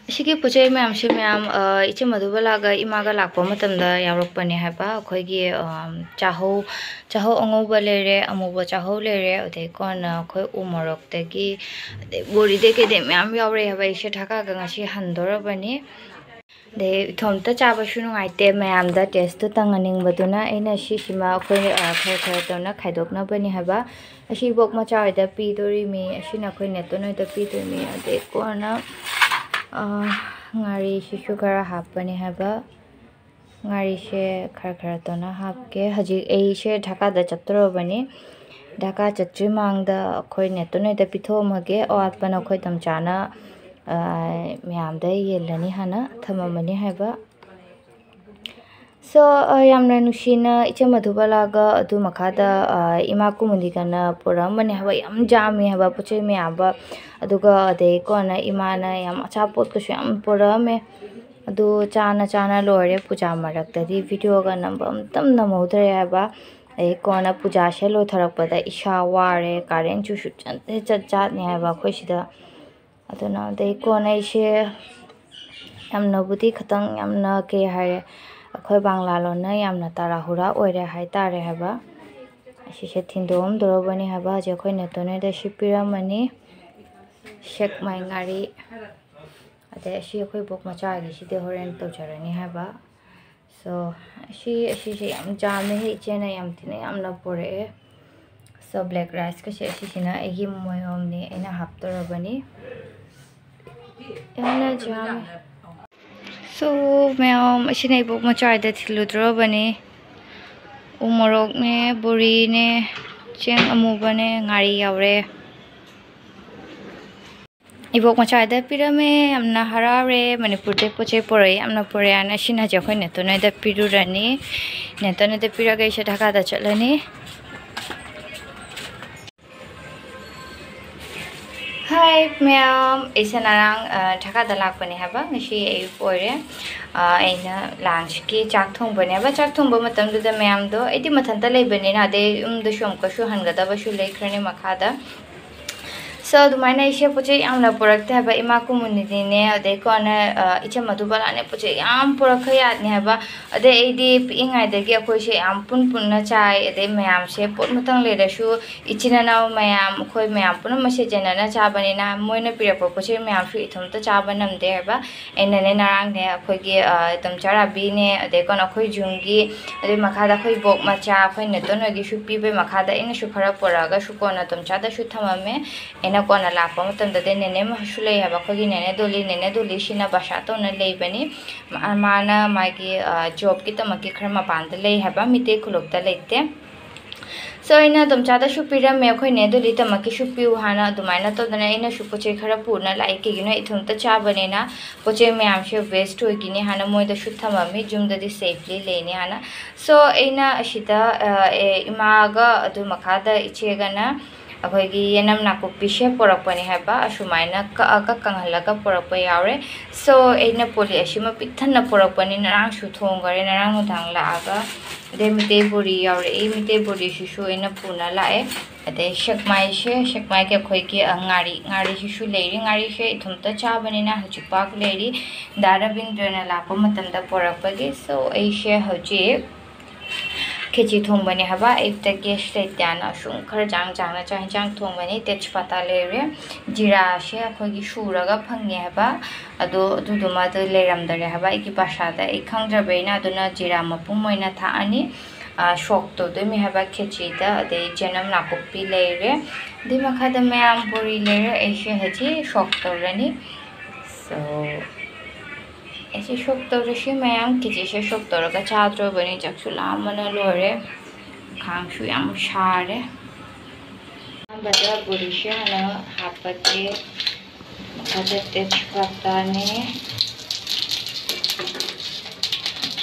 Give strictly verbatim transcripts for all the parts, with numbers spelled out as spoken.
ꯑꯁꯤꯒꯤ ꯄꯣꯠ ꯆꯩ ꯃꯌꯥꯝꯁꯦ ꯃꯌꯥꯝ, ꯑ, ꯏꯆꯦ ꯃꯙꯨꯕꯂꯥꯒ ꯏꯃꯥꯒ ꯂꯥꯛꯄ ꯃꯇꯝꯗ ꯌꯥꯎꯔꯛꯄꯅꯦ ꯍꯥꯏꯕ꯫ ꯑꯩꯈꯣꯏꯒꯤ, ꯑ, ꯆꯥꯍꯧ, ꯆꯥꯍꯧ ꯑꯉꯧꯕ ꯂꯩꯔꯦ, ꯑꯃꯨꯕ ꯆꯥꯍꯧ ꯂꯩꯔꯦ, ꯑꯗꯩ ꯀꯣꯟꯅ ꯑꯩꯈꯣꯏ ꯎ ꯃꯣꯔꯣꯛꯇꯒꯤ, ꯑꯗꯩ ꯕꯣꯔꯤꯗꯩ ꯀꯩꯗꯩ ꯃꯌꯥꯝ ꯌꯥꯎꯔꯛꯑꯦ ꯍꯥꯏꯕ꯫ ꯑꯩꯁꯦ ꯊꯥꯀꯥꯒ ꯉꯁꯤ ꯍꯟꯗꯣꯔꯕꯅꯤ꯫ ꯑꯗꯩ ꯏꯊꯣꯝꯇ ꯆꯥꯕꯁꯨ ꯅꯨꯡꯉꯥꯏꯇꯦ, ꯃꯌꯥꯝꯗ taste ꯇꯨ ꯇꯪꯍꯟꯅꯤꯡꯕꯗꯨꯅ ꯑꯩꯅ ꯁꯤꯁꯤꯃ ꯑꯩꯈꯣꯏ, ꯑ, ꯈꯔ ꯈꯔ ꯇꯧꯅ ꯈꯥꯏꯗꯣꯛꯅꯕꯅꯤ ꯍꯥꯏꯕ꯫ ꯑꯁꯤ ꯏꯕꯣꯛ ꯃꯆꯥ ꯍꯣꯏꯗ ꯄꯤꯗꯣꯔꯤꯃꯤ, ꯑꯁꯤꯅ ꯑꯩꯈꯣꯏ ꯅꯦꯇꯣꯟ ꯍꯣꯏꯗ ꯄꯤꯗꯣꯏꯃꯤ꯫ ꯑꯗꯩ ꯀꯣꯟꯅ, ꯑ, ꯉꯥꯔꯤꯁꯤꯁꯨ ꯈꯔ ꯍꯥꯞꯄꯅꯤ ꯍꯥꯏꯕ꯫ ꯉꯥꯔꯤꯁꯦ ꯈꯔ ꯈꯔ ꯇꯧꯅ ꯍꯥꯞꯀꯦ꯫ ꯍꯧꯖꯤꯛ ꯑꯩꯁꯦ ꯙꯥꯀꯥꯗ ꯆꯠꯇꯣꯔꯕꯅꯤ꯫ ꯙꯥꯀꯥ ꯆꯠꯇ꯭ꯔꯤ ꯃꯃꯥꯡꯗ ꯑꯩꯈꯣꯏ ꯅꯦꯇꯣꯟ ꯍꯣꯏꯗ ꯄꯤꯊꯣꯛꯑꯝꯃꯒꯦ꯫ ꯑꯋꯥꯠꯄꯅ ꯑꯩꯈꯣꯏ ꯇꯝꯆꯥꯅ, ꯑ, ꯃꯌꯥꯝꯗ ꯌꯦꯜꯂꯅꯤ ꯍꯥꯏꯅ ꯊꯝꯃꯝꯃꯅꯤ ꯍꯥꯏꯕ꯫ So, ꯑ, ꯌꯥꯝꯅ ꯅꯨꯡꯁꯤꯅ ꯏꯆꯦ ꯃꯙꯨꯕꯂꯥꯒ ꯑꯗꯨ ꯃꯈꯥꯗ, ꯑ, ꯏꯃꯥ ꯀꯨꯃꯨꯗꯤꯒꯅ ꯄꯨꯔꯛꯑꯝꯕꯅꯦ ꯍꯥꯏꯕ꯫ ꯌꯥꯝ ꯌꯥꯝꯃꯦ ꯍꯥꯏꯕ ꯄꯣꯠ ꯆꯩ ꯃꯌꯥꯝꯕ꯫ ꯑꯗꯨꯒ ꯑꯗꯩ ꯀꯣꯟꯅ ꯏꯃꯥꯅ ꯌꯥꯝ ꯑꯆꯥꯄꯣꯠꯀꯁꯨ ꯌꯥꯝ ꯄꯨꯔꯛꯑꯝꯃꯦ꯫ ꯑꯗꯨ ꯆꯥꯅ ꯆꯥꯅ ꯂꯣꯏꯔꯦ꯫ ꯄꯨꯖꯥ ꯃꯔꯛꯇꯗꯤ video ꯒ ꯅꯝꯕ ꯑꯝꯇꯪ ꯅꯝꯍꯧꯗ꯭ꯔꯦ ꯍꯥꯏꯕ꯫ ꯑꯗꯩ ꯀꯣꯟꯅ ꯄꯨꯖꯥꯁꯦ ꯂꯣꯏꯊꯣꯔꯛꯄꯗ ꯏꯁꯥ ꯋꯥꯔꯦ, current ꯁꯨ ꯁꯨꯠꯆꯠ ꯍꯦꯛ ꯆꯠ ꯆꯥꯠꯅꯦ ꯍꯥꯏꯕ ꯑꯩꯈꯣꯏ ꯁꯤꯗ꯫ ꯑꯗꯨꯅ ꯑꯗꯩ ꯀꯣꯟꯅ ꯑꯩꯁꯦ ꯌꯥꯝꯅꯕꯨꯗꯤ ꯈꯤꯇꯪ, ꯌꯥꯝꯅ ꯀꯩ ꯍꯥꯏꯔꯦ, ꯑꯩꯈꯣꯏ ꯕꯪꯂꯥ ꯂꯣꯟꯅ ꯌꯥꯝꯅ ꯇꯔꯥ ꯍꯨꯔꯥ ꯑꯣꯏꯔꯦ ꯍꯥꯏꯇꯥꯔꯦ ꯍꯥꯏꯕ꯫ ꯑꯁꯤꯁꯦ ꯊꯤꯟꯗꯣꯛꯑꯝꯗꯣꯔꯕꯅꯤ ꯍꯥꯏꯕ꯫ ꯍꯧꯖꯤꯛ ꯑꯩꯈꯣꯏ ꯅꯦꯇꯣꯟ ꯍꯣꯏꯗ ꯁꯤ ꯄꯤꯔꯝꯃꯅꯤ꯫ ꯁꯦꯛꯃꯥꯏ ꯉꯥꯔꯤ꯫ ꯑꯗꯩ ꯑꯁꯤ ꯑꯩꯈꯣꯏ ꯕꯣꯛ ꯃꯆꯥꯒꯤꯁꯤꯗꯤ ꯍꯣꯔꯦꯟ ꯇꯧꯖꯔꯅꯤ ꯍꯥꯏꯕ꯫ So, ꯑꯁꯤ, ꯑꯁꯤꯁꯦ ꯌꯥꯝ ꯌꯥꯝꯃꯦ, ꯏꯆꯦꯅ ꯌꯥꯝ ꯊꯤꯅ ꯌꯥꯝꯅ ꯄꯨꯔꯛꯑꯦ꯫ So, black rice ꯀꯁꯦ ꯑꯁꯤꯁꯤꯅ ꯑꯩꯒꯤ ꯃꯣꯌꯣꯝꯅꯤ, ꯑꯩꯅ ꯍꯥꯞꯇꯣꯔꯕꯅꯤ꯫ ꯌꯥꯝꯅ ꯌꯥꯝꯃꯦ꯫ So, ꯃꯌꯥꯝ, ꯑꯁꯤꯅ ꯏꯕꯣꯛ ꯃꯆꯥꯗ ꯊꯤꯜꯂꯨꯗ꯭ꯔꯣꯕꯅꯤ꯫ ꯎ ꯃꯣꯔꯣꯛꯅꯦ, ꯕꯣꯔꯤꯅꯦ, ꯆꯦꯡ ꯑꯃꯨꯕꯅꯦ, ꯉꯥꯔꯤ ꯌꯥꯎꯔꯦ꯫ ꯏꯕꯣꯛ ꯃꯆꯥꯗ ꯄꯤꯔꯝꯃꯦ, ꯌꯥꯝꯅ ꯍꯔꯥꯎꯔꯦ꯫ ꯃꯅꯤꯄꯨꯔꯗꯩ ꯄꯣꯠ ꯆꯩ ꯄꯨꯔꯛꯑꯦ, ꯌꯥꯝꯅ ꯄꯨꯔꯛꯑꯦ ꯍꯥꯏꯅ꯫ ꯁꯤꯅ ꯍꯧꯖꯤꯛ ꯑꯩꯈꯣꯏ ꯅꯦꯇꯣꯟ ꯍꯣꯏꯗ ꯄꯤꯔꯨꯔꯅꯤ꯫ ꯅꯦꯇꯣꯟ ꯍꯣꯏꯗ ꯄꯤꯔꯒ ꯑꯩꯁꯦ ꯙꯥꯀꯥꯗ ꯆꯠꯂꯅꯤ꯫ Hi ꯃꯌꯥꯝ, ꯑꯩꯁꯦ ꯉꯔꯥꯡ, ꯑ, ꯙꯥꯀꯥꯗ ꯂꯥꯛꯄꯅꯦ ꯍꯥꯏꯕ, ꯉꯁꯤ ꯑꯌꯨꯛ ꯑꯣꯏꯔꯦ꯫ ꯑ, ꯑꯩꯅ lunch ꯀꯤ ꯆꯥꯛ ꯊꯣꯡꯕꯅꯦꯕ꯫ ꯆꯥꯛ ꯊꯣꯡꯕ ꯃꯇꯝꯗꯨꯗ ꯃꯌꯥꯝꯗꯣ, ꯑꯩꯗꯤ ꯃꯊꯟꯇ ꯂꯩꯕꯅꯤꯅ, ꯑꯗꯩ ꯌꯨꯝꯗꯁꯨ ꯑꯃꯨꯛꯀꯁꯨ ꯍꯟꯒꯗꯕꯁꯨ ꯂꯩꯈ꯭ꯔꯅꯤ ꯃꯈꯥꯗ꯫ So ꯑꯗꯨꯃꯥꯏꯅ ꯑꯩꯁꯦ ꯄꯣꯠ ꯆꯩ ꯌꯥꯝꯅ ꯄꯨꯔꯛꯇꯦ ꯍꯥꯏꯕ꯫ ꯏꯃꯥ ꯀꯨꯝꯃꯨꯅꯤꯗꯤꯅꯦ, ꯑꯗꯩ ꯀꯣꯟꯅ, ꯑ, ꯏꯆꯝ ꯃꯗꯨꯕꯂꯥꯅꯦ, ꯄꯣꯠ ꯆꯩ ꯌꯥꯝ ꯄꯨꯔꯛꯈ ꯌꯥꯗꯅꯦ ꯍꯥꯏꯕ꯫ ꯑꯗꯩ ꯑꯩꯗꯤ ꯄꯤꯛꯏꯉꯩꯗꯒꯤ ꯑꯩꯈꯣꯏꯁꯦ ꯌꯥꯝ ꯄꯨꯟ ꯄꯨꯟꯅ ꯆꯥꯏ꯫ ꯑꯗꯩ ꯃꯌꯥꯝꯁꯦ ꯄꯣꯠ ꯑꯃꯇꯪ ꯂꯩꯔꯁꯨ ꯏꯆꯤꯟ ꯏꯅꯥꯎ ꯃꯌꯥꯝ, ꯑꯩꯈꯣꯏ ꯃꯌꯥꯝ ꯄꯨꯝꯅꯃꯛꯁꯦ ꯆꯦꯟꯅꯅ ꯆꯥꯕꯅꯤꯅ ꯃꯣꯏꯅ ꯄꯤꯔꯛꯄ ꯄꯣꯠ ꯆꯩ ꯃꯌꯥꯝꯁꯨ ꯏꯊꯟꯇ ꯆꯥꯕ ꯅꯝꯗꯦ ꯍꯥꯏꯕ꯫ ꯑꯩꯅꯅꯦ ꯉꯔꯥꯡꯅꯦ ꯑꯩꯈꯣꯏꯒꯤ, ꯑ, ꯇꯝꯆꯥ ꯔꯥꯕꯤꯅꯦ, ꯑꯗꯩ ꯀꯣꯟꯅ ꯑꯩꯈꯣꯏ ꯖꯨꯝꯒꯤ, ꯑꯗꯨꯏ ꯃꯈꯥꯗ ꯑꯩꯈꯣꯏ ꯕꯣꯛ ꯃꯆꯥ, ꯑꯩꯈꯣꯏ ꯅꯦꯇꯣꯟ ꯍꯣꯏꯒꯤꯁꯨ ꯄꯤꯕꯩ ꯃꯈꯥꯗ ꯑꯩꯅꯁꯨ ꯈꯔ ꯄꯨꯔꯛꯑꯒꯁꯨ ꯀꯣꯟꯅ ꯇꯝꯆꯥꯗꯁꯨ ꯊꯝꯃꯝꯃꯦ꯫ ꯑꯩꯅ ꯀꯣꯟꯅ ꯂꯥꯛꯄ ꯃꯇꯝꯗꯗꯤ ꯅꯦꯅꯦ ꯑꯃꯁꯨ ꯂꯩ ꯍꯥꯏꯕ, ꯑꯩꯈꯣꯏꯒꯤ ꯅꯦꯅꯦ ꯗꯣꯂꯤ꯫ ꯅꯦꯅꯦ ꯗꯣꯂꯤꯁꯤꯅ ꯕꯁꯥ ꯇꯧꯅ ꯂꯩꯕꯅꯤ꯫ ꯃꯥ-, ꯃꯥꯅ ꯃꯥꯒꯤ, ꯑ, ꯖꯣꯕꯀꯤꯗꯃꯛꯀꯤ ꯈꯔ ꯃꯄꯥꯟꯗ ꯂꯩ ꯍꯥꯏꯕ, ꯃꯤꯇꯩ ꯈꯨꯂꯣꯛꯇ ꯂꯩꯇꯦ꯫ So ꯑꯩꯅ ꯇꯝꯆꯥꯗꯁꯨ ꯄꯤꯔꯝꯃꯦ, ꯑꯩꯈꯣꯏ ꯅꯦ ꯗꯣꯂꯤꯗꯃꯛꯀꯤꯁꯨ ꯄꯤꯌꯨ ꯍꯥꯏꯅ꯫ ꯑꯗꯨꯃꯥꯏꯅ ꯇꯧꯗꯅ ꯑꯩꯅꯁꯨ ꯄꯣꯠ ꯆꯩ ꯈꯔ ꯄꯨꯅ ꯂꯥꯛꯑꯦ꯫ ꯀꯩꯒꯤꯅꯣ, ꯏꯊꯟꯇ ꯆꯥꯕꯅꯤꯅ ꯄꯣꯠ ꯆꯩ ꯃꯌꯥꯝꯁꯦ ꯋꯦꯁ ꯑꯣꯏꯈꯤꯅꯤ ꯍꯥꯏꯅ ꯃꯣꯏꯗꯁꯨ ꯊꯝꯃꯝꯃꯤ, ꯌꯨꯝꯗꯗꯤ ꯁꯦꯐꯂꯤ ꯂꯩꯅꯤ ꯍꯥꯏꯅ꯫ So ꯑꯩꯅ ꯑꯁꯤꯗ, ꯑ, ꯑꯦ, ꯏꯃꯥꯒ ꯑꯗꯨ ꯃꯈꯥꯗ ꯏꯆꯦꯒꯅ ꯑꯩꯈꯣꯏꯒꯤ ꯌꯦꯅꯝ ꯅꯥꯀꯨꯞꯄꯤꯁꯦ ꯄꯨꯔꯛꯄꯅꯦ ꯍꯥꯏꯕ, ꯑꯁꯨꯃꯥꯏꯅ ꯀꯛꯑꯒ ꯀꯪꯍꯜꯂꯒ ꯄꯨꯔꯛꯄ ꯌꯥꯎꯔꯦ꯫ So ꯑꯩꯅ ꯄꯣꯂꯤ ꯑꯁꯤꯃ ꯄꯤꯛ ꯊꯟꯅ ꯄꯨꯔꯛꯄꯅꯤ, ꯉꯔꯥꯡꯁꯨ ꯊꯣꯡꯈꯔꯦ, ꯉꯔꯥꯡ ꯅꯨꯡꯗꯥꯡ ꯂꯥꯛꯑꯒ꯫ ꯑꯗꯩ ꯃꯤꯇꯩ ꯕꯣꯔꯤ ꯌꯥꯎꯔꯛꯏ, ꯃꯤꯇꯩ ꯕꯣꯔꯤꯁꯤꯁꯨ ꯑꯩꯅ ꯄꯨꯅ ꯂꯥꯛꯑꯦ꯫ ꯑꯗꯩ ꯁꯦꯛꯃꯥꯏꯁꯦ, ꯁꯦꯛꯃꯥꯏꯒꯤ ꯑꯩꯈꯣꯏꯒꯤ, ꯑ, ꯉꯥꯔꯤ, ꯉꯥꯔꯤꯁꯤꯁꯨ ꯂꯩꯔꯤ꯫ ꯉꯥꯔꯤꯁꯦ ꯏꯊꯟꯇ ꯆꯥꯕꯅꯤꯅ ꯍꯧꯖꯤꯛ ꯄꯥꯛ ꯂꯩꯔꯤ꯫ ꯗꯥ ꯔꯕꯤꯟꯗ꯭ꯔꯅ ꯂꯥꯛꯄ ꯃꯇꯝꯗ ꯄꯨꯔꯛꯄꯒꯤ꯫ So ꯑꯩꯁꯦ ꯍꯧꯖꯤꯛ ꯈꯦꯆꯤ ꯊꯣꯡꯕꯅꯦ ꯍꯥꯏꯕ꯫ ꯑꯌꯨꯛꯇ ꯒꯦꯁ ꯂꯩꯇꯦꯅ ꯑꯁꯨꯝ ꯈꯔ ꯆꯥꯡ ꯆꯥꯡꯅ ꯆꯥꯛ ꯍꯦꯟꯖꯥꯡ ꯊꯣꯡꯕꯅꯤ꯫ ꯇꯦꯖꯄꯇꯥ ꯂꯩꯔꯦ, ꯖꯤꯔꯥꯁꯦ ꯑꯩꯈꯣꯏꯒꯤ ꯁꯨꯔꯒ ꯐꯪꯉꯦ ꯍꯥꯏꯕ, ꯑꯗꯣ ꯑꯗꯨꯗꯨꯃ ꯑꯗꯨ ꯂꯩꯔꯝꯗꯔꯦ ꯍꯥꯏꯕ ꯑꯩꯒꯤ ꯕꯁꯥꯗ꯫ ꯑꯩ ꯈꯪꯗ꯭ꯔꯕꯅꯤꯅ ꯑꯗꯨꯅ ꯖꯤꯔꯥ ꯃꯄꯨꯝ ꯑꯣꯏꯅ ꯊꯥꯛꯑꯅꯤ꯫ ꯑ, ꯁꯣꯛ ꯇꯧꯗꯣꯏꯅꯤ ꯍꯥꯏꯕ ꯈꯦꯆꯤꯗ꯫ ꯑꯗꯩ ꯆꯅꯝ ꯅꯥꯀꯨꯞꯄꯤ ꯂꯩꯔꯦ, ꯑꯗꯨꯏ ꯃꯈꯥꯗ ꯃꯌꯥꯝ ꯕꯣꯔꯤ ꯂꯩꯔꯦ꯫ ꯑꯩꯁꯦ ꯍꯧꯖꯤꯛ ꯁꯣꯛ ꯇꯧꯔꯅꯤ꯫ So ꯑꯩꯁꯦ ꯁꯣꯛ ꯇꯧꯔꯁꯤ ꯃꯌꯥꯝ꯫ ꯈꯦꯆꯤꯁꯦ ꯁꯣꯛ ꯇꯧꯔꯒ ꯆꯥꯗ꯭ꯔꯣꯕꯅꯤ, ꯆꯥꯛꯁꯨ ꯂꯥꯝꯕꯅ ꯂꯣꯏꯔꯦ, ꯈꯥꯡꯁꯨ ꯌꯥꯝ ꯁꯥꯔꯦ꯫ ꯑꯍꯥꯟꯕꯗ ꯕꯣꯔꯤꯁꯦ ꯍꯥꯟꯅ ꯍꯥꯞꯄꯒꯦ꯫ ꯃꯈꯥꯗ ꯇꯦꯖꯄꯇꯥꯅꯦ,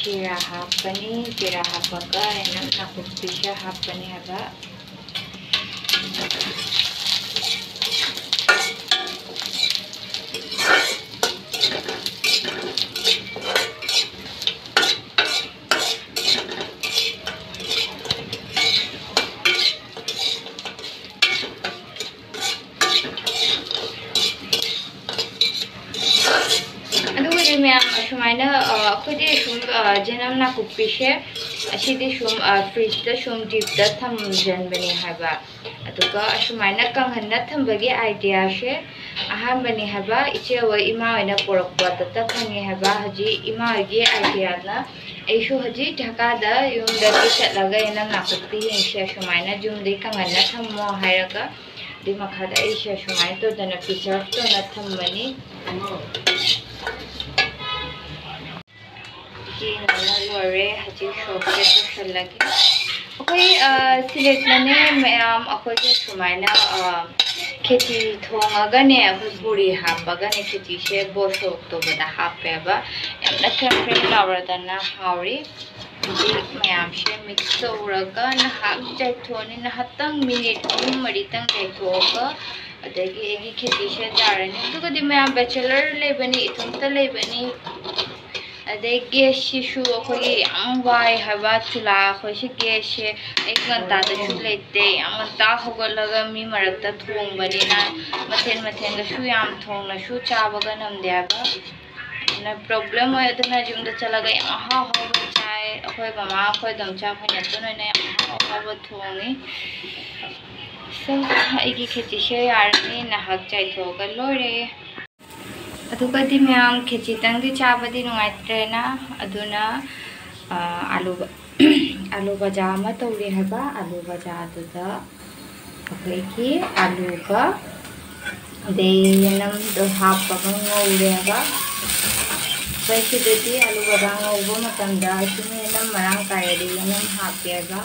ꯖꯤꯔꯥ ꯍꯥꯞꯄꯅꯤ꯫ ꯖꯤꯔꯥ ꯍꯥꯞꯄꯒ ꯑꯩꯅ ꯅꯥꯀꯨꯞꯄꯤꯁꯦ ꯍꯥꯞꯄꯅꯤ ꯍꯥꯏꯕ꯫ ꯃꯌꯥꯝ ꯑꯁꯨꯃꯥꯏꯅ ꯑ, ꯑꯩꯈꯣꯏꯗꯤ ꯁꯨꯝ ꯑ, ꯖꯅꯝ ꯅꯥꯀꯨꯞꯄꯤꯁꯦ ꯑꯁꯤꯗꯤ ꯁꯨꯝ ꯐ꯭ꯔꯤꯖꯇ ꯁꯨꯝ ꯗꯤꯞꯇ ꯊꯝꯖꯟꯕꯅꯦ ꯍꯥꯏꯕ꯫ ꯑꯗꯨꯒ ꯑꯁꯨꯃꯥꯏꯅ ꯀꯪꯍꯟꯅ ꯊꯝꯕꯒꯤ ꯑꯥꯏꯗꯤꯌꯥꯁꯦ ꯑꯍꯥꯟꯕꯅꯤ ꯍꯥꯏꯕ, ꯏꯆꯦ ꯍꯣꯏ ꯏꯃꯥ ꯍꯣꯏꯅ ꯄꯨꯔꯛꯄꯗꯇ ꯈꯪꯉꯦ ꯍꯥꯏꯕ꯫ ꯍꯧꯖꯤꯛ ꯏꯃꯥ ꯍꯣꯏꯒꯤ ꯑꯥꯏꯗꯤꯌꯥꯅ ꯑꯩꯁꯨ ꯍꯧꯖꯤꯛ ꯙꯀꯥꯗ ꯌꯨꯝꯗꯒꯤ ꯆꯠꯂꯒ ꯌꯦꯅꯝ ꯅꯥꯀꯨꯞꯄꯤ ꯌꯦꯡꯁꯦ, ꯑꯁꯨꯃꯥꯏꯅ ꯌꯨꯝꯗꯒꯤ ꯀꯪꯍꯟꯅ ꯊꯝꯃꯣ ꯍꯥꯏꯔꯒ ꯑꯗꯨꯏ ꯃꯈꯥꯗ ꯑꯩꯁꯦ ꯑꯁꯨꯃꯥꯏꯅ ꯇꯧꯗꯅ ꯄ꯭ꯔꯤꯖꯔꯚ ꯇꯧꯅ ꯊꯝꯕꯅꯤ꯫ ꯌꯦꯡꯗꯅ ꯂꯣꯏꯔꯦ꯫ ꯍꯧꯖꯤꯛ ꯁꯣꯛꯁꯦ ꯇꯧꯁꯜꯂꯒꯦ꯫ ꯑꯩꯈꯣꯏ ꯁꯤꯂꯦꯠꯅꯅꯦ ꯃꯌꯥꯝ, ꯑꯩꯈꯣꯏꯒꯤ ꯁꯨꯃꯥꯏꯅ ꯑ, ꯈꯦꯆꯤ ꯊꯣꯡꯉꯒꯅꯦ, ꯑꯩꯈꯣꯏ ꯕꯣꯔꯤ ꯍꯥꯞꯄꯒꯅꯦ ꯈꯦꯆꯤꯁꯦ ꯕꯣꯔ ꯁꯣꯛ ꯇꯧꯕꯗ ꯍꯥꯞꯄꯦꯕ꯫ ꯌꯥꯝꯅ ꯈ꯭ꯔꯦꯝ ꯈ꯭ꯔꯦꯝ ꯂꯥꯎꯔꯗꯅ ꯍꯥꯎꯔꯤ꯫ ꯍꯧꯖꯤꯛ ꯃꯌꯥꯝꯁꯦ ꯃꯤꯛꯁ ꯇꯧꯔꯒ ꯉꯥꯏꯍꯥꯛ ꯆꯥꯏꯊꯣꯛꯑꯅꯤ꯫ ꯉꯥꯏꯍꯥꯛꯇꯪ ꯃꯤꯅꯤꯠ ꯑꯍꯨꯝ ꯃꯔꯤꯇꯪ ꯆꯥꯏꯊꯣꯛꯑꯒ ꯑꯗꯒꯤ ꯑꯩꯒꯤ ꯈꯦꯆꯤꯁꯦ ꯌꯥꯔꯅꯤ꯫ ꯑꯗꯨꯒꯗꯤ ꯃꯌꯥꯝ ꯕꯦꯆꯦꯂꯔ ꯂꯩꯕꯅꯤ, ꯏꯊꯣꯝꯇ ꯂꯩꯕꯅꯤ꯫ ꯑꯗꯩ ꯒꯦꯁꯁꯤꯁꯨ ꯑꯩꯈꯣꯏꯒꯤ ꯌꯥꯝ ꯋꯥꯏ ꯍꯥꯏꯕ꯫ ꯆꯨꯂꯥ ꯑꯩꯈꯣꯏꯁꯤ ꯒꯦꯁꯁꯦ ꯑꯌꯨꯛ ꯉꯟꯇꯥꯗꯁꯨ ꯂꯩꯇꯦ, ꯌꯥꯝ ꯉꯟꯇꯥ ꯍꯧꯒꯠꯂꯒ ꯃꯤ ꯃꯔꯛꯇ ꯊꯣꯡꯕꯅꯤꯅ ꯃꯊꯦꯜ ꯃꯊꯦꯜꯗꯁꯨ ꯌꯥꯝ ꯊꯣꯡꯅꯁꯨ ꯆꯥꯕꯒ ꯅꯪꯗꯦ ꯍꯥꯏꯕ꯫ ꯑꯗꯨꯅ ꯄ꯭ꯔꯣꯕ꯭ꯂꯦꯝ ꯑꯣꯏ꯫ ꯑꯗꯨꯅ ꯌꯨꯝꯗ ꯆꯠꯂꯒ ꯌꯥꯝ ꯑꯍꯥꯎ ꯑꯍꯥꯎꯕ ꯆꯥꯏ꯫ ꯑꯩꯈꯣꯏ ꯃꯃꯥ, ꯑꯩꯈꯣꯏ ꯏꯗꯣꯝꯆꯥ, ꯑꯩꯈꯣꯏ ꯅꯦꯇꯣꯟ ꯍꯣꯏꯅ ꯌꯥꯝ ꯑꯍꯥꯎ ꯑꯍꯥꯎꯕ ꯊꯣꯡꯉꯤ꯫ So, ꯑꯩꯒꯤ ꯈꯦꯆꯤꯁꯦ ꯌꯥꯔꯅꯤ, ꯅꯍꯥꯛ ꯆꯥꯏꯊꯣꯛꯑꯒ ꯂꯣꯏꯔꯦ꯫ ꯑꯗꯨꯒꯗꯤ ꯃꯌꯥꯝ ꯈꯦꯆꯤꯇꯪꯗꯤ ꯆꯥꯕꯗꯤ ꯅꯨꯡꯉꯥꯏꯇ꯭ꯔꯦꯅ, ꯑꯗꯨꯅ ꯑ, ꯑꯥꯂꯨ ꯕ-, ꯑꯥꯂꯨ ꯕꯖꯥ ꯑꯃ ꯇꯧꯔꯤ ꯍꯥꯏꯕ꯫ ꯑꯥꯂꯨ ꯕꯖꯥꯗꯨꯗ ꯑꯩꯈꯣꯏꯒꯤ ꯑꯥꯂꯨꯒ ꯑꯗꯩ ꯌꯦꯅꯝꯗꯣ ꯍꯥꯞꯄꯒ ꯉꯧꯔꯦꯕ꯫ ꯑꯩꯈꯣꯏ ꯁꯤꯗꯗꯤ ꯑꯥꯂꯨ ꯕꯖꯥ ꯉꯧꯕ ꯃꯇꯝꯗ ꯁꯨꯝ ꯌꯦꯅꯝ ꯃꯔꯥꯡ ꯀꯥꯏꯔꯗꯤ ꯌꯦꯅꯝ ꯍꯥꯞꯄꯦꯕ꯫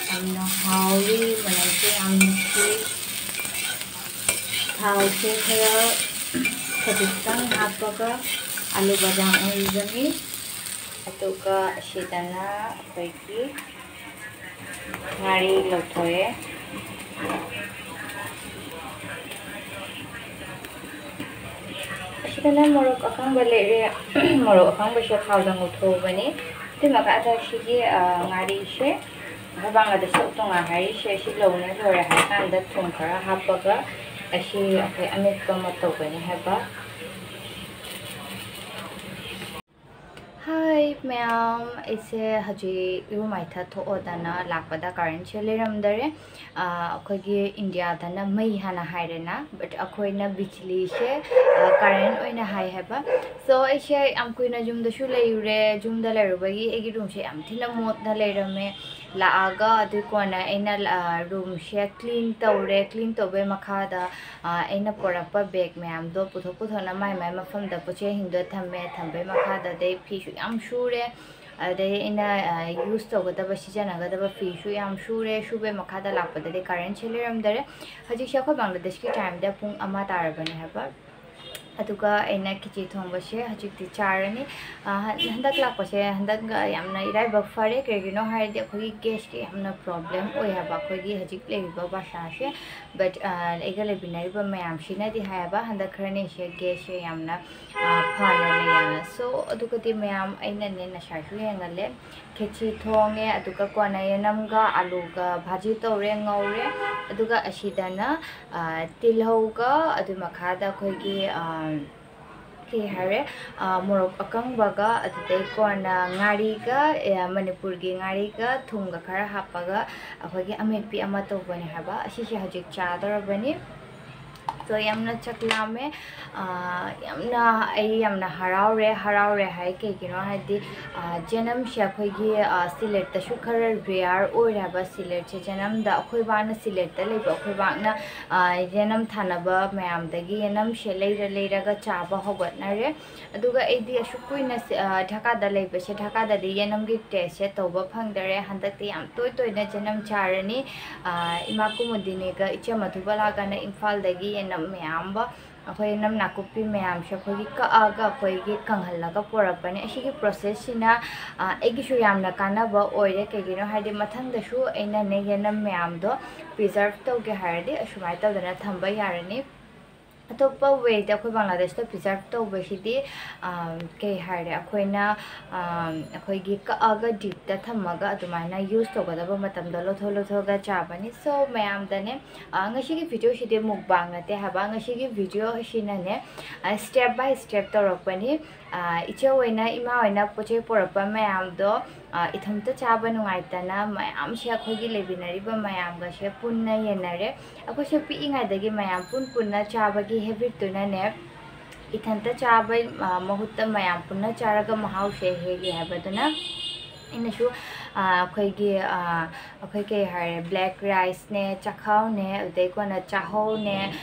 ꯌꯥꯝꯅ ꯍꯥꯎꯔꯤ, ꯃꯅꯝꯁꯨ ꯌꯥꯝ ꯅꯨꯡꯁꯤ꯫ ꯊꯥꯎꯁꯦ ꯈꯔ ꯈꯖꯤꯛꯇꯪ ꯍꯥꯞꯄꯒ ꯑꯥꯂꯨ ꯕꯖꯥ ꯉꯧꯔꯤꯕꯅꯤ꯫ ꯑꯗꯨꯒ ꯑꯁꯤꯗꯅ ꯑꯩꯈꯣꯏꯒꯤ ꯉꯥꯔꯤ ꯂꯧꯊꯣꯛꯑꯦ꯫ ꯑꯁꯤꯗꯅ ꯃꯣꯔꯣꯛ ꯑꯀꯪꯕ ꯂꯩꯔꯦ꯫ ꯃꯣꯔꯣꯛ ꯑꯀꯪꯕꯁꯦ ꯊꯥꯎꯗ ꯉꯧꯊꯣꯛꯎꯕꯅꯤ꯫ ꯑꯗꯨꯏ ꯃꯈꯥꯗ ꯁꯤꯒꯤ, ꯑ, ꯉꯥꯔꯤꯁꯦ, ꯃꯕꯥꯡꯒꯗ ꯁꯣꯛ ꯇꯣꯉꯥ ꯍꯥꯏꯔꯤꯁꯦ, ꯁꯤ ꯂꯧꯅ ꯂꯣꯏꯔꯦ ꯍꯥꯏꯔꯀꯥꯟꯗ ꯊꯨꯝ ꯈꯔ ꯍꯥꯞꯄꯒ ꯑꯁꯤ ꯑꯩꯈꯣꯏ ꯑꯃꯦꯠꯄ ꯑꯃ ꯇꯧꯒꯅꯤ ꯍꯥꯏꯕ꯫ ꯍꯥꯏ ꯃꯌꯥꯝ, ꯑꯩꯁꯦ ꯍꯧꯖꯤꯛ ꯏꯔꯨ ꯃꯥꯏꯊ ꯊꯣꯛꯑꯣꯗꯅ ꯂꯥꯛꯄꯗ ꯀꯔꯦꯟꯁꯦ ꯂꯩꯔꯝꯗꯔꯦ꯫ ꯑꯥ, ꯑꯩꯈꯣꯏꯒꯤ ꯏꯟꯗꯤꯌꯥꯗꯅ ꯃꯩ ꯍꯥꯟꯅ ꯍꯥꯏꯔꯦꯅ, but ꯑꯩꯈꯣꯏꯅ ꯕꯤꯖꯂꯤꯁꯦ, ꯑꯥ, ꯀꯔꯦꯟ ꯑꯣꯏꯅ ꯍꯥꯏ ꯍꯥꯏꯕ꯫ So ꯑꯩꯁꯦ ꯌꯥꯝ ꯀꯨꯏꯅ ꯌꯨꯝꯗꯁꯨ ꯂꯩꯔꯨꯔꯦ꯫ ꯌꯨꯝꯗ ꯂꯩꯔꯨꯕꯒꯤ ꯑꯩꯒꯤ ꯔꯨꯝꯁꯦ ꯌꯥꯝ ꯊꯤꯅ ꯃꯣꯠꯅ ꯂꯩꯔꯝꯃꯦ꯫ ꯂꯥꯛꯑꯒ ꯑꯗꯨꯒꯤ ꯀꯣꯟꯅ ꯑꯩꯅ, ꯑꯥ, ꯔꯨꯝꯁꯦ ꯀ꯭ꯂꯤꯟ ꯇꯧꯔꯦ꯫ ꯀ꯭ꯂꯤꯟ ꯇꯧꯕꯩ ꯃꯈꯥꯗ, ꯑꯥ, ꯑꯩꯅ ꯄꯣꯔꯛꯄ ꯕꯦꯒ ꯃꯌꯥꯝꯗꯣ ꯄꯨꯊꯣꯛ ꯄꯨꯊꯣꯛꯅ ꯃꯥꯏ ꯃꯥꯏ ꯃꯐꯝꯗ ꯄꯣꯠ ꯆꯩꯁꯤꯡꯗꯣ ꯊꯝꯃꯦ꯫ ꯊꯝꯕꯩ ꯃꯈꯥꯗ ꯑꯗꯩ ꯐꯤꯁꯨ ꯌꯥꯝ ꯁꯨꯔꯦ꯫ ꯑꯗꯩ ꯑꯩꯅ, ꯑ, ꯌꯨꯁ ꯇꯧꯒꯗꯕ, ꯁꯤꯖꯤꯟꯅꯒꯗꯕ ꯐꯤꯁꯨ ꯌꯥꯝ ꯁꯨꯔꯦ꯫ ꯁꯨꯕꯩ ꯃꯈꯥꯗ ꯂꯥꯛꯄꯗꯗꯤ ꯀꯔꯦꯟꯁꯦ ꯂꯩꯔꯝꯗꯔꯦ꯫ ꯍꯧꯖꯤꯛꯁꯦ ꯑꯩꯈꯣꯏ ꯕꯪꯒ꯭ꯂꯥꯗꯦꯁꯀꯤ ꯇꯥꯏꯝꯗ ꯄꯨꯡ ꯑꯃ ꯇꯥꯔꯕꯅꯦ ꯍꯥꯏꯕ꯫ ꯑꯗꯨꯒ ꯑꯩꯅ ꯈꯦꯆꯤ ꯊꯣꯡꯕꯁꯦ ꯍꯧꯖꯤꯛꯇꯤ ꯆꯥꯔꯅꯤ꯫ ꯑ, ꯍꯟ-, ꯍꯟꯗꯛ ꯂꯥꯛꯄꯁꯦ ꯍꯟꯗꯛ ꯌꯥꯝꯅ ꯏꯔꯥꯏꯕꯛ ꯐꯔꯦ꯫ ꯀꯩꯒꯤꯅꯣ ꯍꯥꯏꯔꯗꯤ ꯑꯩꯈꯣꯏꯒꯤ ꯒꯦꯁꯀꯤ ꯌꯥꯝꯅ ꯄ꯭ꯔꯣꯕ꯭ꯂꯦꯝ ꯑꯣꯏ ꯍꯥꯏꯕ ꯑꯩꯈꯣꯏꯒꯤ ꯍꯧꯖꯤꯛ ꯂꯩꯔꯤꯕ ꯕꯁꯥꯁꯦ꯫ But, ꯑ, ꯑꯩꯒ ꯂꯩꯃꯤꯟꯅꯔꯤꯕ ꯃꯌꯥꯝꯁꯤꯅꯗꯤ ꯍꯥꯏꯌꯦꯕ ꯍꯟꯗꯛ ꯈꯔꯅꯤꯁꯦ ꯒꯦꯁꯁꯦ ꯌꯥꯝꯅ, ꯑ, ꯐꯅ ꯂꯩꯌꯦꯅ꯫ So ꯑꯗꯨꯒꯗꯤ ꯃꯌꯥꯝ ꯑꯩꯅꯅꯦ ꯉꯁꯥꯏꯁꯨ ꯌꯦꯡꯍꯜꯂꯦ꯫ ꯈꯦꯆꯤ ꯊꯣꯡꯉꯦ, ꯑꯗꯨꯒ ꯀꯣꯟꯅ ꯌꯦꯅꯝꯒ ꯑꯂꯨꯒ ꯚꯥꯖꯤ ꯇꯧꯔꯦ, ꯉꯧꯔꯦ꯫ ꯑꯗꯨꯒ ꯑꯁꯤꯗꯅ, ꯑ, ꯇꯤꯜꯍꯧꯒ ꯑꯗꯨ ꯃꯈꯥꯗ ꯑꯩꯈꯣꯏꯒꯤ, ꯑ, ꯀꯩ ꯍꯥꯏꯔꯦ, ꯑ, ꯃꯣꯔꯣꯛ ꯑꯀꯪꯕꯒ ꯑꯗꯨꯗꯩ ꯀꯣꯟꯅ ꯉꯥꯔꯤꯒ, ꯑ, ꯃꯅꯤꯄꯨꯔꯒꯤ ꯉꯥꯔꯤꯒ ꯊꯨꯝꯒ ꯈꯔ ꯍꯥꯞꯄꯒ ꯑꯩꯈꯣꯏꯒꯤ ꯑꯃꯦꯠꯄꯤ ꯑꯃ ꯇꯧꯕꯅꯦ ꯍꯥꯏꯕ꯫ ꯑꯁꯤꯁꯦ ꯍꯧꯖꯤꯛ ꯆꯥꯗꯧꯔꯕꯅꯤ꯫ So ꯌꯥꯝꯅ ꯆꯥꯛ ꯂꯥꯝꯃꯦ꯫ ꯑ, ꯌꯥꯝꯅ, ꯑꯩ ꯌꯥꯝꯅ ꯍꯔꯥꯎꯔꯦ꯫ ꯍꯔꯥꯎꯔꯦ ꯍꯥꯏ ꯀꯩꯒꯤꯅꯣ ꯍꯥꯏꯗꯤ, ꯑ, ꯌꯦꯅꯝꯁꯦ ꯑꯩꯈꯣꯏꯒꯤ, ꯑ, ꯁꯤꯂꯦꯠꯇꯁꯨ ꯈꯔ ꯔꯦꯌꯔ ꯑꯣꯏꯔꯦ ꯍꯥꯏꯕ꯫ ꯁꯤꯂꯦꯠꯁꯦ ꯌꯦꯅꯝꯗ ꯑꯩꯈꯣꯏ ꯕꯥꯅ ꯁꯤꯂꯦꯠꯇ ꯂꯩꯕ ꯑꯩꯈꯣꯏ ꯕꯥꯅ, ꯑ, ꯌꯦꯅꯝ ꯊꯥꯅꯕ ꯃꯌꯥꯝꯗꯒꯤ ꯌꯦꯅꯝꯁꯦ ꯂꯩꯔ ꯂꯩꯔꯒ ꯆꯥꯕ ꯍꯧꯒꯠꯅꯔꯦ꯫ ꯑꯗꯨꯒ ꯑꯩꯗꯤ ꯑꯁꯨꯛ ꯀꯨꯏꯅ ꯁꯤ-, ꯑ, ꯙꯥꯀꯥꯗ ꯂꯩꯕꯁꯦ, ꯙꯥꯀꯥꯗꯗꯤ ꯌꯦꯅꯝꯒꯤ ꯇꯦꯁꯁꯦ ꯇꯧꯕ ꯐꯪꯗꯔꯦ꯫ ꯍꯟꯗꯛꯇꯤ ꯌꯥꯝ ꯇꯣꯏ ꯇꯣꯏꯅ ꯌꯦꯅꯝ ꯆꯥꯔꯅꯤ꯫ ꯑ, ꯏꯃꯥ ꯀꯨꯃꯨꯗꯤꯅꯤꯒ ꯏꯆꯦ ꯃꯙꯨꯕꯂꯥꯒꯅ ꯏꯝꯐꯥꯜꯗꯒꯤ ꯌꯦꯅꯝ ꯃꯌꯥꯝ ꯑꯃ, ꯑꯩꯈꯣꯏ ꯌꯦꯅꯝ ꯅꯥꯀꯨꯞꯄꯤ ꯃꯌꯥꯝꯁꯦ ꯑꯩꯈꯣꯏꯒꯤ ꯀꯛꯑꯒ ꯑꯩꯈꯣꯏꯒꯤ ꯀꯪꯍꯜꯂꯒ ꯄꯨꯔꯛꯄꯅꯦ꯫ ꯑꯁꯤꯒꯤ ꯄ꯭ꯔꯣꯁꯦꯁꯁꯤꯅ, ꯑ, ꯑꯩꯒꯤꯁꯨ ꯌꯥꯝꯅ ꯀꯥꯟꯅꯕ ꯑꯣꯏꯔꯦ꯫ ꯀꯩꯒꯤꯅꯣ ꯍꯥꯏꯗꯤ ꯃꯊꯪꯗꯁꯨ ꯑꯩꯅꯅꯦ ꯌꯦꯅꯝ ꯃꯌꯥꯝꯗꯣ ꯄ꯭ꯔꯤꯖꯔꯚ ꯇꯧꯒꯦ ꯍꯥꯏꯔꯗꯤ ꯑꯁꯨꯃꯥꯏꯅ ꯇꯧꯗꯅ ꯊꯝꯕ ꯌꯥꯔꯅꯤ꯫ ꯑꯇꯣꯞꯄ ꯋꯦꯗ ꯑꯩꯈꯣꯏ ꯕꯪꯒ꯭ꯂꯥꯗꯦꯁꯇ ꯄ꯭ꯔꯤꯖꯥꯔꯚ ꯇꯧꯕꯁꯤꯗꯤ, ꯑꯥ, ꯀꯩ ꯍꯥꯏꯔꯦ, ꯑꯩꯈꯣꯏꯅ, ꯑꯥ, ꯑꯩꯈꯣꯏꯒꯤ ꯀꯛꯑꯒ ꯗꯤꯞꯇ ꯊꯝꯃꯒ ꯑꯗꯨꯃꯥꯏꯅ ꯌꯨꯁ ꯇꯧꯒꯗꯕ ꯃꯇꯝꯗ ꯂꯧꯊꯣꯛ ꯂꯧꯊꯣꯛꯑꯒ ꯆꯥꯕꯅꯤ꯫ So, ꯃꯌꯥꯝꯗꯅꯦ, ꯑꯥ, ꯉꯁꯤꯒꯤ ꯚꯤꯗꯤꯑꯣꯁꯤꯗꯤ ꯃꯨꯛꯕꯥꯡ ꯅꯠꯇꯦ ꯍꯥꯏꯕ, ꯉꯁꯤꯒꯤ ꯚꯤꯗꯤꯑꯣ ꯑꯁꯤꯅꯅꯦ, ꯑꯥ, step by step ꯇꯧꯔꯛꯄꯅꯤ꯫ ꯑꯥ, ꯏꯆꯦ ꯍꯣꯏꯅ, ꯏꯃꯥ ꯍꯣꯏꯅ ꯄꯣꯠ ꯆꯩ ꯄꯨꯔꯛꯄ ꯃꯌꯥꯝꯗꯣ, ꯑꯥ, ꯏꯊꯟꯇ ꯆꯥꯕ ꯅꯨꯡꯉꯥꯏꯇꯅ ꯃꯌꯥꯝꯁꯦ ꯑꯩꯈꯣꯏꯒꯤ ꯂꯩꯃꯤꯟꯅꯔꯤꯕ ꯃꯌꯥꯝꯒꯁꯦ ꯄꯨꯟꯅ ꯌꯦꯟꯅꯔꯦ꯫ ꯑꯩꯈꯣꯏꯁꯦ ꯄꯤꯛꯏꯉꯩꯗꯒꯤ ꯃꯌꯥꯝ ꯄꯨꯟ ꯄꯨꯟꯅ ꯆꯥꯕꯒꯤ ꯍꯦꯕꯤꯠꯇꯨꯅꯅꯦ, ꯏꯊꯟꯇ ꯆꯥꯕ, ꯑ, ꯃꯍꯨꯠꯇ ꯃꯌꯥꯝ ꯄꯨꯟꯅ ꯆꯥꯔꯒ ꯃꯍꯥꯎꯁꯦ ꯍꯦꯜꯂꯤ ꯍꯥꯏꯕꯗꯨꯅ ꯑꯩꯅꯁꯨ, ꯑ, ꯑꯩꯈꯣꯏꯒꯤ, ꯑ, ꯑꯩꯈꯣꯏ ꯀꯩ ꯍꯥꯏꯔꯦ, ꯕ꯭ꯂꯦꯛ ꯔꯥꯏꯁꯅꯦ, ꯆꯥꯛꯈꯥꯎꯅꯦ, ꯑꯗꯨꯗꯩ ꯀꯣꯟꯅ ꯆꯥꯍꯧꯅꯦ,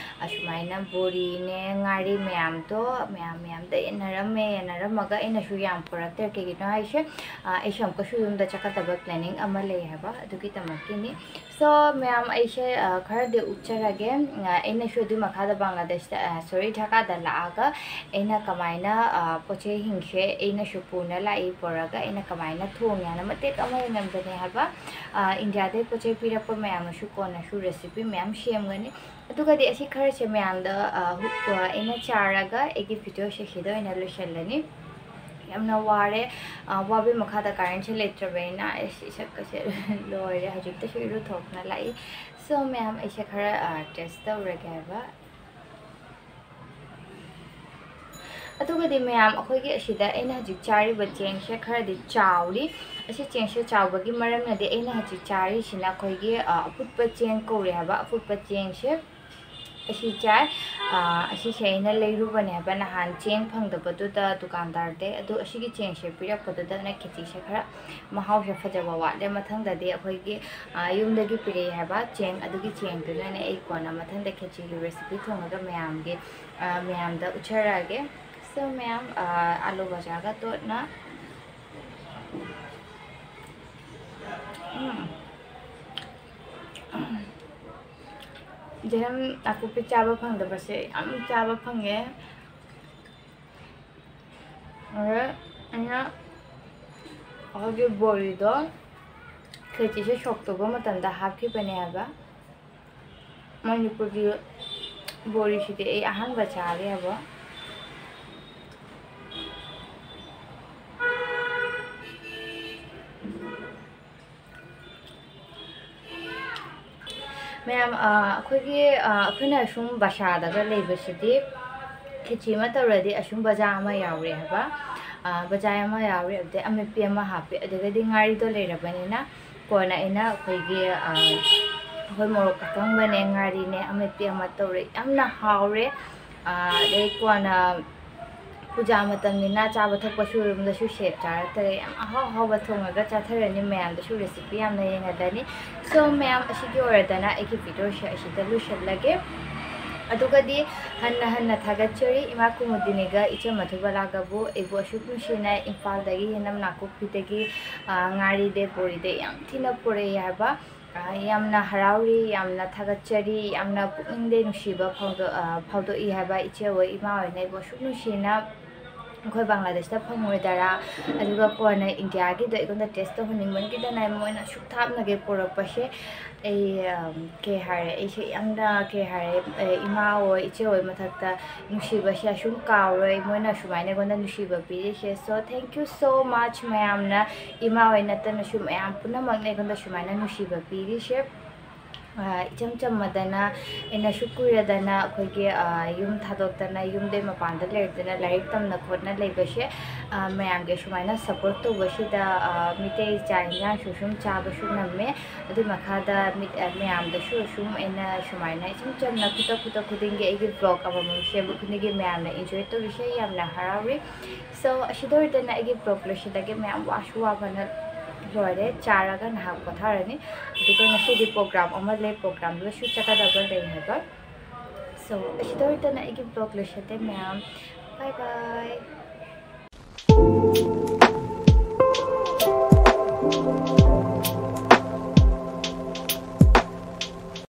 ꯑꯁꯨꯃꯥꯏꯅ ꯕꯣꯔꯤꯅꯦ, ꯉꯥꯔꯤ ꯃꯌꯥꯝꯗꯣ ꯃꯌꯥꯝ ꯃꯌꯥꯝꯗ ꯌꯦꯟꯅꯔꯝꯃꯦ꯫ ꯌꯦꯟꯅꯔꯝꯃꯒ ꯑꯩꯅꯁꯨ ꯌꯥꯝ ꯄꯨꯔꯛꯇ꯭ꯔꯦ꯫ ꯀꯩꯒꯤꯅꯣ ꯍꯥꯏꯁꯦ, ꯑ, ꯑꯩꯁꯨ ꯑꯃꯨꯛꯀꯁꯨ ꯌꯨꯝꯗ ꯆꯠꯀꯗꯕ ꯄ꯭ꯂꯦꯅꯤꯡ ꯑꯃ ꯂꯩ ꯍꯥꯏꯕ, ꯑꯗꯨꯒꯤꯗꯃꯛꯀꯤꯅꯤ꯫ So, ꯃꯌꯥꯝ, ꯑꯩꯁꯦ, ꯑ, ꯈꯔꯗꯤ ꯎꯠꯆꯔꯒꯦ꯫ ꯑ, ꯑꯩꯅꯁꯨ ꯑꯗꯨꯏ ꯃꯈꯥꯗ ꯕꯪꯒ꯭ꯂꯥꯗꯦꯁꯇ, ꯑ, sorry, ꯙꯥꯀꯥꯗ ꯂꯥꯛꯑꯒ ꯑꯩꯅ ꯀꯃꯥꯏꯅ, ꯑ, ꯄꯣꯠ ꯆꯩꯁꯤꯡꯁꯦ ꯑꯩꯅꯁꯨ ꯄꯨꯅ ꯂꯥꯛꯏ, ꯄꯨꯔꯒ ꯑꯩꯅ ꯀꯃꯥꯏꯅ ꯊꯣꯡꯉꯦ ꯍꯥꯏꯅ ꯃꯇꯦꯛ ꯑꯃ ꯌꯦꯡꯉꯝꯕꯅꯦ ꯍꯥꯏꯕ꯫ ꯑ, ꯏꯟꯗꯤꯌꯥꯗꯩ ꯄꯣꯠ ꯆꯩ ꯄꯤꯔꯛꯄ ꯃꯌꯥꯝꯅꯁꯨ ꯀꯣꯟꯅꯁꯨ recipe ꯃꯌꯥꯝ ꯁꯦꯝꯒꯅꯤ꯫ ꯑꯗꯨꯒꯗꯤ ꯑꯁꯤ ꯈꯔꯁꯦ ꯃꯌꯥꯝꯗ, ꯑ, ꯍꯨ-, ꯑ, ꯑꯩꯅ ꯆꯥꯔꯒ ꯑꯩꯒꯤ ꯚꯤꯗꯤꯑꯣꯁꯦ ꯁꯤꯗ ꯑꯣꯏꯅ ꯂꯣꯏꯁꯤꯜꯂꯅꯤ꯫ ꯌꯥꯝꯅ ꯋꯥꯔꯦ꯫ ꯑ, ꯋꯥꯕꯩ ꯃꯈꯥꯗ ꯀꯔꯦꯟꯁꯦ ꯂꯩꯇ꯭ꯔꯕꯅꯤꯅ ꯑꯩꯁ ꯏꯁꯛꯀꯁꯦ ꯂꯣꯏꯔꯦ꯫ ꯍꯧꯖꯤꯛꯇꯁꯨ ꯏꯔꯨꯊꯣꯛꯇꯅ ꯂꯥꯛꯏ꯫ So, ꯃꯌꯥꯝ, ꯑꯩꯁꯦ ꯈꯔ, ꯑ, ꯇꯦꯁ ꯇꯧꯔꯒꯦ ꯍꯥꯏꯕ꯫ ꯑꯗꯨꯒꯗꯤ ꯃꯌꯥꯝ, ꯑꯩꯈꯣꯏꯒꯤ ꯑꯁꯤꯗ ꯑꯩꯅ ꯍꯧꯖꯤꯛ ꯆꯥꯔꯤꯕ ꯆꯦꯡꯁꯦ ꯈꯔꯗꯤ ꯆꯥꯎꯔꯤ꯫ ꯑꯁꯤ ꯆꯦꯡꯁꯦ ꯆꯥꯎꯕꯒꯤ ꯃꯔꯝꯅꯗꯤ ꯑꯩꯅ ꯍꯧꯖꯤꯛ ꯆꯥꯔꯤꯁꯤꯅ ꯑꯩꯈꯣꯏꯒꯤ, ꯑ, ꯑꯐꯨꯠꯄ ꯆꯦꯡ ꯀꯧꯔꯦ ꯍꯥꯏꯕ꯫ ꯑꯐꯨꯠꯄ ꯆꯦꯡꯁꯦ ꯑꯁꯤ ꯆꯥꯏ꯫ ꯑ, ꯑꯁꯤꯁꯦ ꯑꯩꯅ ꯂꯩꯔꯨꯕꯅꯦ ꯍꯥꯏꯕ ꯅꯍꯥꯟ ꯆꯦꯡ ꯐꯪꯗꯕꯗꯨꯗ ꯗꯨꯀꯥꯟꯗꯥꯔꯗꯩ꯫ ꯑꯗꯨ ꯑꯁꯤꯒꯤ ꯆꯦꯡꯁꯦ ꯄꯤꯔꯛꯄꯗꯨꯗꯅ ꯈꯦꯆꯤꯁꯦ ꯈꯔ ꯃꯍꯥꯎꯁꯦ ꯐꯖꯕ ꯋꯥꯠꯂꯦ꯫ ꯃꯊꯪꯗꯗꯤ ꯑꯩꯈꯣꯏꯒꯤ, ꯑ, ꯌꯨꯝꯗꯒꯤ ꯄꯤꯔꯛꯑꯦ ꯍꯥꯏꯕ ꯆꯦꯡ, ꯑꯗꯨꯒꯤ ꯆꯦꯡꯗꯨꯅꯅꯦ ꯑꯩ ꯀꯣꯟꯅ ꯃꯊꯪꯗ ꯈꯦꯆꯤꯒꯤ recipe ꯊꯣꯡꯉꯒ ꯃꯌꯥꯝꯒꯤ, ꯑ, ꯃꯌꯥꯝꯗ ꯎꯠꯆꯔꯛꯑꯒꯦ꯫ So, ꯃꯌꯥꯝ, ꯑ, ꯑꯥꯂꯨ ꯕꯖꯥꯔꯒ ꯇꯣꯠꯅ, ꯎꯝ꯫ ꯌꯦꯔꯨꯝ ꯅꯥꯀꯨꯞꯄꯤ ꯆꯥꯕ ꯐꯪꯗꯕꯁꯦ ꯌꯥꯝ ꯆꯥꯕ ꯐꯪꯉꯦ꯫ ꯑꯗ ꯑꯩꯅ ꯑꯩꯈꯣꯏꯒꯤ ꯕꯣꯔꯤꯗꯣ ꯈꯦꯆꯤꯁꯦ ꯁꯣꯛ ꯇꯧꯕ ꯃꯇꯝꯗ ꯍꯥꯞꯈꯤꯕꯅꯦ ꯍꯥꯏꯕ꯫ ꯃꯅꯤꯄꯨꯔꯒꯤ ꯕꯣꯔꯤꯁꯤꯗꯤ ꯑꯩ ꯑꯍꯥꯟꯕ ꯆꯥꯔꯦꯕ꯫ ꯃꯌꯥꯝ, ꯑ, ꯑꯩꯈꯣꯏꯒꯤ, ꯑ, ꯑꯩꯈꯣꯏꯅ ꯁꯨꯝ ꯕꯁꯥꯗꯒ ꯂꯩꯕꯁꯤꯗꯤ ꯈꯦꯆꯤ ꯑꯃ ꯇꯧꯔꯗꯤ ꯑꯁꯨꯝ ꯕꯖꯥ ꯑꯃ ꯌꯥꯎꯔꯦ ꯍꯥꯏꯕ, ꯑ, ꯕꯖꯥ ꯑꯃ ꯌꯥꯎꯔꯦ, ꯑꯗꯩ ꯑꯃꯦꯠꯄꯤ ꯑꯃ ꯍꯥꯞꯄꯦ, ꯑꯗꯨꯒꯗꯤ ꯉꯥꯔꯤꯗꯣ ꯂꯩꯔꯕꯅꯤꯅ ꯀꯣꯟꯅ ꯑꯩꯅ ꯑꯩꯈꯣꯏꯒꯤ, ꯑ, ꯑꯩꯈꯣꯏ ꯃꯣꯔꯣꯛ ꯑꯀꯪꯕꯅꯦ, ꯉꯥꯔꯤꯅꯦ, ꯑꯃꯦꯠꯄꯤ ꯑꯃ ꯇꯧꯔꯦ꯫ ꯌꯥꯝꯅ ꯍꯥꯎꯔꯦ꯫ ꯑ, ꯑꯗꯩ ꯀꯣꯟꯅ ꯄꯨꯖꯥ ꯃꯇꯝꯅꯤꯅ ꯆꯥꯕ ꯊꯛꯄꯁꯨ ꯌꯨꯝꯗꯁꯨ ꯁꯦꯞ ꯆꯥꯔꯛꯇꯔꯦ꯫ ꯌꯥꯝ ꯑꯍꯥꯎ ꯑꯍꯥꯎꯕ ꯊꯣꯡꯉꯒ ꯆꯥꯊꯔꯅꯤ꯫ ꯃꯌꯥꯝꯗꯁꯨ ꯔꯦꯁꯤꯄꯤ ꯌꯥꯝꯅ ꯌꯦꯡꯍꯜꯂꯅꯤ꯫ So ꯃꯌꯥꯝ, ꯑꯁꯤꯒꯤ ꯑꯣꯏꯔꯗꯅ ꯑꯩꯒꯤ ꯚꯤꯗꯤꯑꯣꯁꯦ ꯑꯁꯤꯗ ꯂꯣꯏꯁꯤꯜꯂꯒꯦ꯫ ꯑꯗꯨꯒꯗꯤ ꯍꯟꯅ ꯍꯟꯅ ꯊꯥꯒꯠꯆꯔꯤ ꯏꯃꯥ ꯀꯨꯃꯨꯗꯤꯅꯤꯒ ꯏꯆꯦ ꯃꯊꯨꯕꯂꯥꯒꯕꯨ ꯑꯩꯕꯨ ꯑꯁꯨꯛ ꯅꯨꯡꯁꯤꯅ ꯏꯝꯐꯥꯜꯗꯒꯤ ꯍꯦꯟꯅ ꯅꯥꯀꯨꯞꯄꯤꯗꯒꯤ, ꯑ, ꯉꯥꯔꯤꯗꯩ ꯕꯣꯔꯤꯗꯩ ꯌꯥꯝ ꯊꯤꯅ ꯄꯨꯔꯛꯑꯦ ꯍꯥꯏꯕ꯫ ꯑ, ꯌꯥꯝꯅ ꯍꯔꯥꯎꯔꯤ, ꯌꯥꯝꯅ ꯊꯥꯒꯠꯆꯔꯤ, ꯌꯥꯝꯅ ꯄꯨꯛꯅꯤꯡꯗꯩ ꯅꯨꯡꯁꯤꯕ ꯐꯣꯡꯗꯣꯛ-, ꯑ, ꯐꯥꯎꯗꯣꯛꯏ ꯍꯥꯏꯕ꯫ ꯏꯆꯦ ꯍꯣꯏ, ꯏꯃꯥ ꯍꯣꯏꯅ ꯑꯩꯕꯨ ꯑꯁꯨꯛ ꯅꯨꯡꯁꯤꯅ ꯑꯩꯈꯣꯏ ꯕꯪꯒ꯭ꯂꯥꯗꯦꯁꯇ ꯐꯪꯉꯣꯏꯗꯔꯥ, ꯑꯗꯨꯒ ꯀꯣꯟꯅ ꯏꯟꯗꯤꯌꯥꯒꯤꯗꯣ ꯑꯩꯉꯣꯟꯗ ꯇꯦꯁ ꯇꯧꯍꯟꯅꯤꯡꯃꯟꯈꯤꯗꯅ ꯃꯣꯏꯅ ꯑꯁꯨꯛ ꯊꯥꯞꯅꯒꯩ ꯄꯨꯔꯛꯄꯁꯦ꯫ ꯑꯩ, ꯑꯝ, ꯀꯩ ꯍꯥꯏꯔꯦ, ꯑꯩꯁꯦ ꯌꯥꯝꯅ, ꯀꯩ ꯍꯥꯏꯔꯦ, ꯑ, ꯏꯃꯥ ꯍꯣꯏ, ꯏꯆꯦ ꯍꯣꯏ ꯃꯊꯛꯇ ꯅꯨꯡꯁꯤꯕꯁꯦ ꯑꯁꯨꯝ ꯀꯥꯎꯔꯣꯏ꯫ ꯃꯣꯏꯅ ꯁꯨꯃꯥꯏꯅ ꯑꯩꯉꯣꯟꯗ ꯅꯨꯡꯁꯤꯕ ꯄꯤꯔꯤꯁꯦ꯫ So thank you so much ꯃꯌꯥꯝꯅ, ꯏꯃꯥ ꯍꯣꯏ ꯅꯠꯇꯅꯁꯨ ꯃꯌꯥꯝ ꯄꯨꯝꯅꯃꯛꯅ ꯑꯩꯉꯣꯟꯗ ꯁꯨꯃꯥꯏꯅ ꯅꯨꯡꯁꯤꯕ ꯄꯤꯔꯤꯁꯦ꯫ ꯑ, ꯏꯆꯝ ꯆꯝꯃꯗꯅ, ꯑꯩꯅ ꯁꯨꯛ ꯀꯨꯏꯔꯗꯅ ꯑꯩꯈꯣꯏꯒꯤ, ꯑ, ꯌꯨꯝ ꯊꯥꯗꯣꯛꯇꯅ, ꯌꯨꯝꯗꯩ ꯃꯄꯥꯟꯗ ꯂꯩꯔꯛꯇꯅ ꯂꯥꯏꯔꯤꯛ ꯇꯝꯅ ꯈꯣꯠꯅ ꯂꯩꯕꯁꯦ, ꯑ, ꯃꯌꯥꯝꯒꯤ ꯁꯨꯃꯥꯏꯅ ꯁꯞꯄꯣꯔꯠ ꯇꯧꯕꯁꯤꯗ, ꯑ, ꯃꯤꯇꯩ ꯆꯥꯛ ꯏꯟꯖꯥꯡꯁꯨ ꯁꯨꯝ ꯆꯥꯕꯁꯨ ꯉꯝꯃꯦ꯫ ꯑꯗꯨꯏ ꯃꯈꯥꯗ ꯃꯤ-, ꯑ, ꯃꯌꯥꯝꯗꯁꯨ ꯁꯨꯝ ꯑꯩꯅ ꯁꯨꯃꯥꯏꯅ ꯏꯆꯝ ꯆꯝꯅ ꯈꯨꯗꯛ ꯈꯨꯗꯛ ꯈꯨꯗꯤꯡꯒꯤ ꯑꯩꯒꯤ ꯕ꯭ꯂꯣꯒ ꯑꯃꯃꯝ ꯁꯦꯝꯕ ꯈꯨꯗꯤꯡꯒꯤ ꯃꯌꯥꯝꯅ ꯏꯟꯖꯣꯏ ꯇꯧꯔꯤꯁꯦ, ꯑꯩ ꯌꯥꯝꯅ ꯍꯔꯥꯎꯔꯤ꯫ So ꯑꯁꯤꯗ ꯑꯣꯏꯔꯗꯅ ꯑꯩꯒꯤ ꯕ꯭ꯂꯣꯒ ꯂꯣꯏꯁꯤꯜꯂꯒꯦ꯫ ꯃꯌꯥꯝ ꯋꯥꯁꯨ ꯋꯥꯕꯅ ꯂꯣꯏꯔꯦ꯫ ꯆꯥꯔꯒ ꯉꯥꯏꯍꯥꯛ ꯄꯣꯊꯥꯔꯅꯤ꯫ ꯑꯗꯨꯒ ꯉꯁꯤꯗꯤ ꯄ꯭ꯔꯣꯒ꯭ꯔꯥꯝ ꯑꯃ ꯂꯩ, ꯄ꯭ꯔꯣꯒ꯭ꯔꯥꯝꯗꯨꯗꯁꯨ ꯆꯠꯀꯗꯕ ꯂꯩ ꯍꯥꯏꯕ꯫ So ꯑꯁꯤꯗ ꯑꯣꯏꯔꯗꯅ ꯑꯩꯒꯤ ꯕ꯭ꯂꯣꯒ ꯂꯣꯏꯁꯤꯜꯂꯦ ꯃꯌꯥꯝ꯫ Bye bye꯫